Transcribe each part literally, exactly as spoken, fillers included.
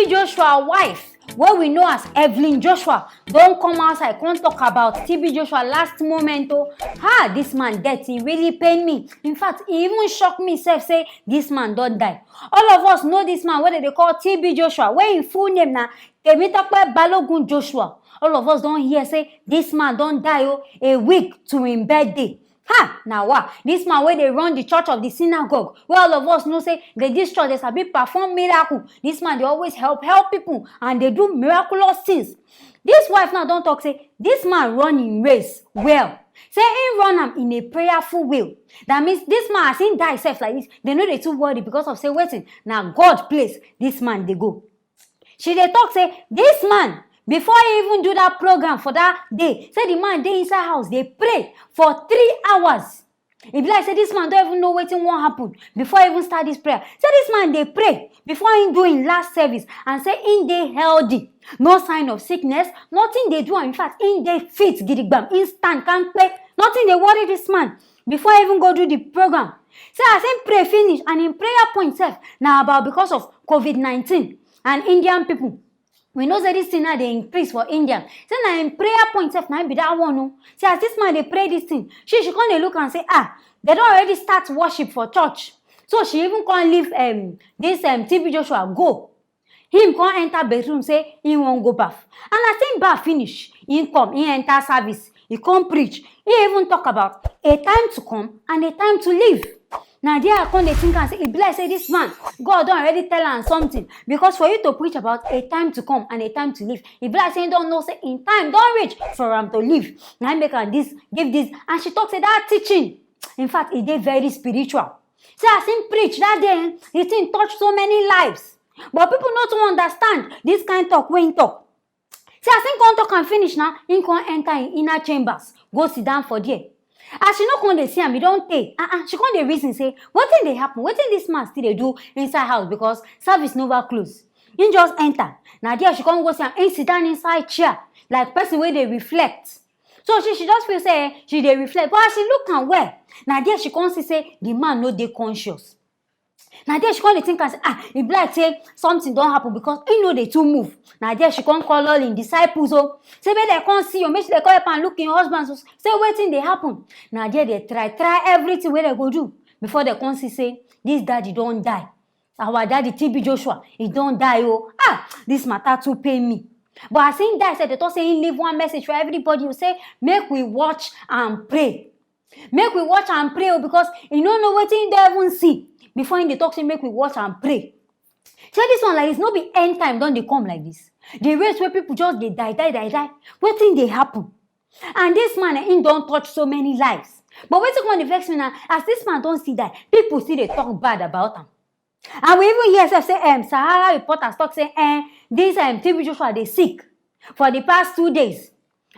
Joshua wife, wey we know as Evelyn Joshua, don come outside come talk about T B Joshua last moment o. Ha, this man death, e really pain me. In fact, e even shock me sef say this man don die. All of us know this man wey dem dey call T B Joshua, wey im full name na Temitope Balogun Joshua. All of us don hear say this man don die o, a week to im birthday. Ha! Na wa! This man wey dey run the church of the synagogue, wey all of us know say the this church dey sabi perform miracle. This man dey always help help people and dey do miraculous things. This wife now don talk say this man run im race well. Say im run am in a prayerful way. That means this man, as im die sef like this, dem no dey too worry because of say wetin, na God place this man dey go. She dey talk say this man, before he even do that program for that day, say the man dey inside house dey pray for three hours. E be like say this man don even know wetin wan happen before he even start this prayer. Say this man dey pray before he do im last service and say he dey healthy, no sign of sickness, nothing dey do am. In fact, he dey fit gidigbam, he stand kampe, nothing dey worry this man before he even go do the program. Say as im pray finish and im prayer point sef na about because of COVID nineteen and Indian people. We know say this thing now dey increase for India. Say na im prayer point sef na im be that one o. Say as this man dey pray this thing, she she come dey look am say, ah, dem don already start worship for church. So she even come leave um, this um, T B Joshua go. Him come enter bedroom say he wan go baff. And as him baff finish, he come, he enter service, he come preach. He even talk about a time to come and a time to leave. Na there I come dey think am say e be like say this man, God don already tell am something, because for you to preach about a time to come and a time to leave, e be like say he don know say im time don reach for am to leave. Na im make am this, give this, and she talk say that teaching, in fact, e dey very spiritual. Say as him preach that day, eh, the thing touch so many lives. But people no too understand this kind talk wey him talk. Say as him come talk am finish now, him come enter him inner chambers, go sit down for there. As she no come dey see am, e don tey. Uh-uh. She come dey reason say, wetin dey happen? Wetin this man still dey do inside house, because service never close? Him just enter. Na there she come go see am. Him sit down inside chair like person wey dey reflect. So she, she just feel say, eh, she dey reflect. But as she look am well, na there she come see say the man no dey conscious. Na there she come dey think am say, ah, e be like say something don happen because he no dey too move. Na there she come call all im disciples o. Say make dem come see o, make she dey come help am look im husband. So say wetin dey happen. Na there dem try, try everything wey dem go do before dem come see say this daddy don die. Our daddy T B Joshua, he don die o. Ah, this matter too pain me. But as him die sef, dem talk say him leave one message for everybody o, say make we watch and pray. Make we watch and pray o, because he no know wetin he don even see before he dey talk say make we watch and pray. Say this one like this, no be end time don dey come like this? The race wey people just dey die, die, die, die. Wetin dey happen? And this man, eh, he don touch so many lives. But wetin come dey vex me na, as this man don still die, people still dey talk bad about am. And we even hear sef say um, Sahara reporters talk say, eh, this um, T B Joshua dey sick for the past two days.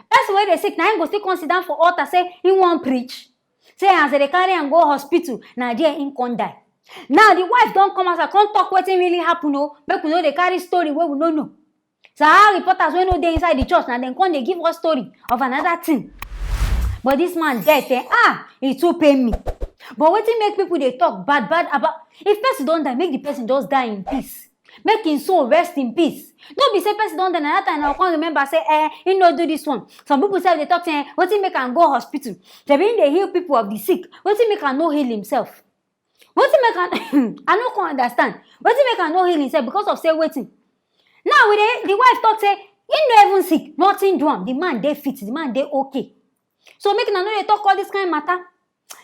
Person wey dey sick, na him go still come sit down for altar say he wan preach. Say as dem dey carry am go hospital, na there him come die. Now the wife don come outside come talk wetin really happen o. Make we no dey carry story wey we no know. Sahara reporters wey no dey inside the church, na dem come dey give us story of another thing. But this man death, eh, ah, e too pain me. But wetin make people dey talk bad bad about, if person don die, make the person just die in peace. Make him soul rest in peace. No be say person don die, na that time na come remember say, eh, he no do this one. Some people sef dey talk say, eh, wetin make am go hospital? Dem bin dey heal people of the sick. Wetin make am no heal himself? Wetin make am I no come understand. Wetin make am no heal himself because of say wetin? Now we dey, the wife talk say he no even sick, nothing do am. The man dey fit, the man dey okay. So make una no dey talk all this kind matter.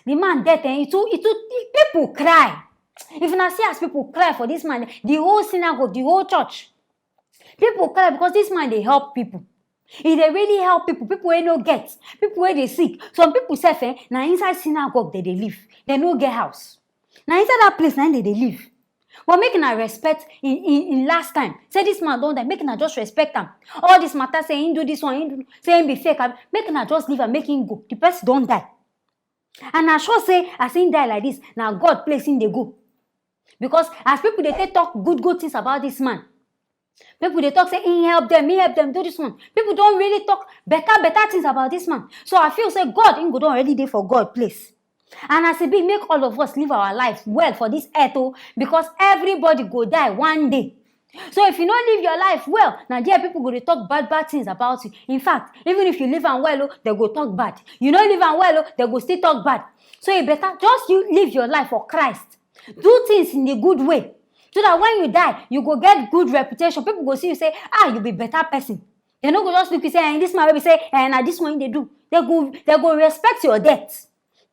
The man death, eh, e too, e too, people cry. If una see as people cry for this man, the whole synagogue, the whole church, people cry because this man dey help people. He dey really help people, people wey no get, people wey dey sick. Some people sef, eh, na inside synagogue dem dey live. Dem no get house. Na inside that place na im dem dey live. But make una respect in, in, in last time. Say this man don die, make una just respect am. All this matter say he do this one, he do, say he be fake, abi, make una just leave am, make him go. The person don die. And I sure say as he die like this, na God place him dey go. Because as people dey take talk good good things about this man, people dey talk say he help them, he help them do this one. People don really talk better better things about this man. So I feel say God, him go don already dey for God place. And as e be, make all of us live our life well for this earth o, because everybody go die one day. So if you no live your life well, na there people go dey talk bad bad things about you. In fact, even if you live am well o, dem go talk bad. You no live am well o, dem go still talk bad. So e better just you live your life for Christ. Do things in a good way, so that when you die, you go get good reputation. People go see you say, ah, you be better person. Dem no go just look you say, eh, this man wey be say, eh, na this one dey do. Dem go, dem go respect your death.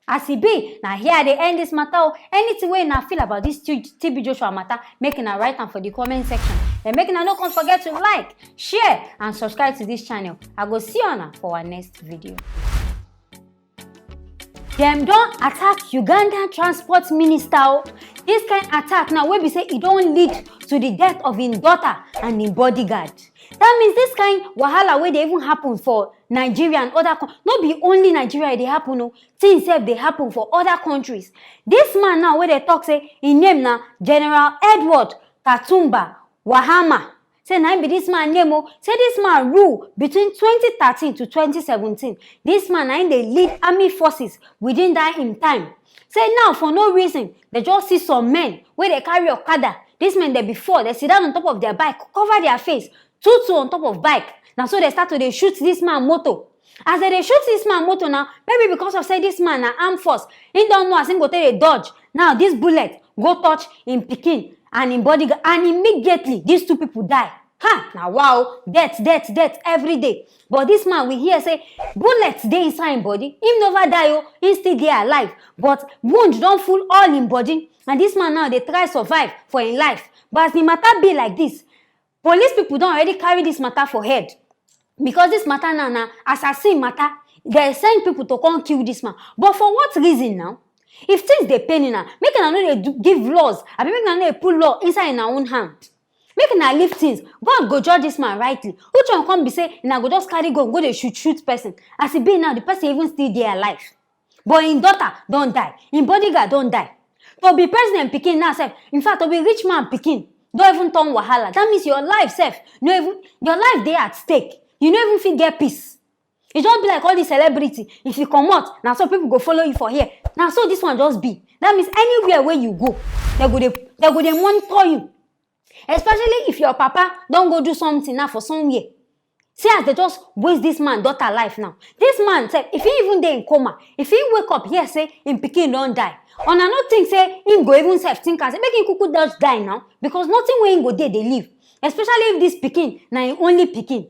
As e be, na here I dey end this matter o. Anything wey una feel about this T-, T B Joshua matter, make una write am for the comment section. Then make una no come forget to like, share, and subscribe to this channel. I go see una for our next video. Dem don attack Uganda transport minister o. This kind attack now wey be say e don lead to the death of im daughter and im bodyguard. That means this kind wahala wey dey even happen for Nigeria and other coun-, no be only Nigeria e dey happen o. Things sef dey happen for other countries. This man now wey dey talk say im name na General Edward Katumba Wahama. Say na im be this man name o. Say this man rule between twenty thirteen to twenty seventeen. This man na im dey lead army forces within that im time. Say now for no reason, dem just see some men wey dey carry okada. This men dem before, dem sit down on top of their bike, cover their face, two two on top of bike. Na so dem start to dey shoot this man motor. As dem dey shoot this man motor now, maybe because of say this man na armed force, he don know as he go take dey dodge. Now this bullet go touch im pikin and im body, and immediately these two people die. Ha! Na wow, death, death, death every day. But this man, we hear say bullet dey inside im body. Him never die o, he still dey alive. But wound don full all im body, and this man now dey try survive for im life. But as the matter be like this, police people don already carry this matter for head, because this matter now na assassin matter. Dem send people to come kill this man. But for what reason now? If things dey pain una, make una no dey do, give laws, abi make una no dey put law inside una own hand. Make una leave things. God go judge this man rightly. Which one come be say una go just carry gun go dey shoot shoot person? As e be now, the person even still dey alive. But im daughter don die, im bodyguard don die. To be president pikin now sef, in fact, to be rich man pikin don even turn wahala. That means your life sef, no even, your life dey at stake. You no even fit get peace. E just be like all the celebrity. If you comot, na so people go follow you for here. Na so this one just be. That means anywhere wey you go, dem go dey, dem go dey monitor you. Especially if your papa don go do something now for somewhere. See as dem just waste this man daughter life now. This man sef, if he even dey in coma, if he wake up hear say im pikin don die, una no think say him go even sef think am say make him kuku just die now, because nothing wey him go dey dey live, especially if this pikin na him only pikin.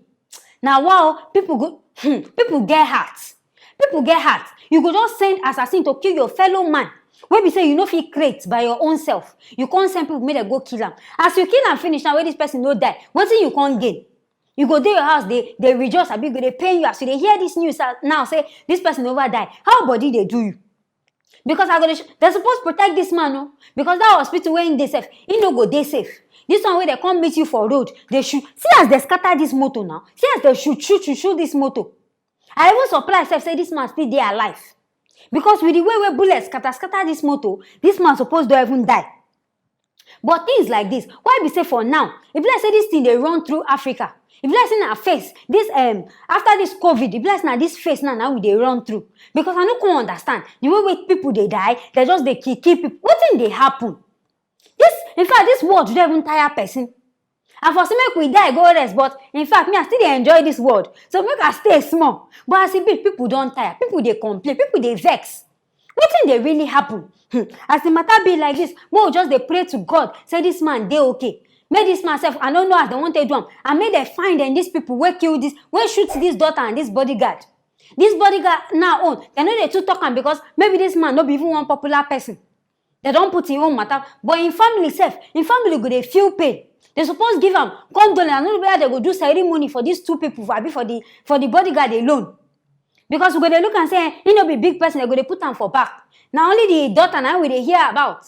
Na wa o, people go, hmm, people get heart. People get heart. You go just send assassin to kill your fellow man wey be say you no fit create by your own self. You come send people make dem go kill am. As you kill am finish now, wey this person no die, wetin you come gain? You go dey your house dey, dey rejoice, abi e go dey pain you as you dey hear this news, ah, now say this person over die. How body dey do you? Because I go dey sh-, dem suppose protect this man o, because that hospital wey him dey sef, he no go dey safe. This one wey dem come meet you for road, dey shoot. See as dem scatter this motor now. See as dem shoot, shoot, shoot, shoot this motor. I even surprise sef say this man still dey alive, because with the way wey bullet scatter scatter this motor, this man suppose don even die. But things like this, why be say for now, e be like say this thing dey run through Africa. E be like say na phase, this, um, after this covid, e be like say na this phase now, now we dey run through. Because I no come understand the way wey people dey die, dem just dey kill, kill people. Wetin dey happen? This, in fact, this world don even tire person. I for say make we die go rest, but in fact, me, I still dey enjoy this world. So make I stay small. But as e be, people don tire, people dey complain, people dey vex. Wetin dey really happen? Hmm. As the matter be like this, make we just dey pray to God say this man dey okay. Make this man sef, I no know as dem wan take do am, and make dem find dem, these people wey kill this, wey shoot this daughter and this bodyguard. This bodyguard now own, dem no dey too talk am, because maybe this man no be even one popular person. Dem don put him own matter, but him family sef, him family go dey feel pain. Dem suppose give am condolence. I no know whether dem go do ceremony for these two people, for, abi for the, for the bodyguard alone. Because we go dey look am say, eh, he no be big person, dem go dey put am for back. Na only the daughter na we dey hear about.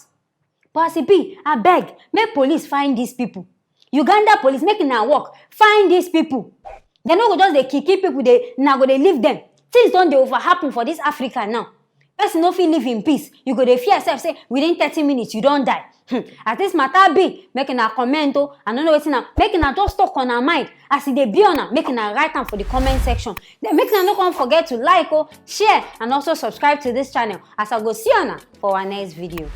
But as e be, abeg, make police find these people. Uganda police, make una work, find these people. Dem no go just dey kill, kill people, dey, una go dey leave dem. Things don dey over happen for this Africa now. Person no fit live in peace. You go dey fear sef say within thirty minutes you don die. Hmm. As this matter be, make una comment o. I no know wetin na, make una just talk una mind. As e dey be una, make una write am for the comment section. Then make una no come forget to like o, share, and also subscribe to this channel. As I go see una for our next video.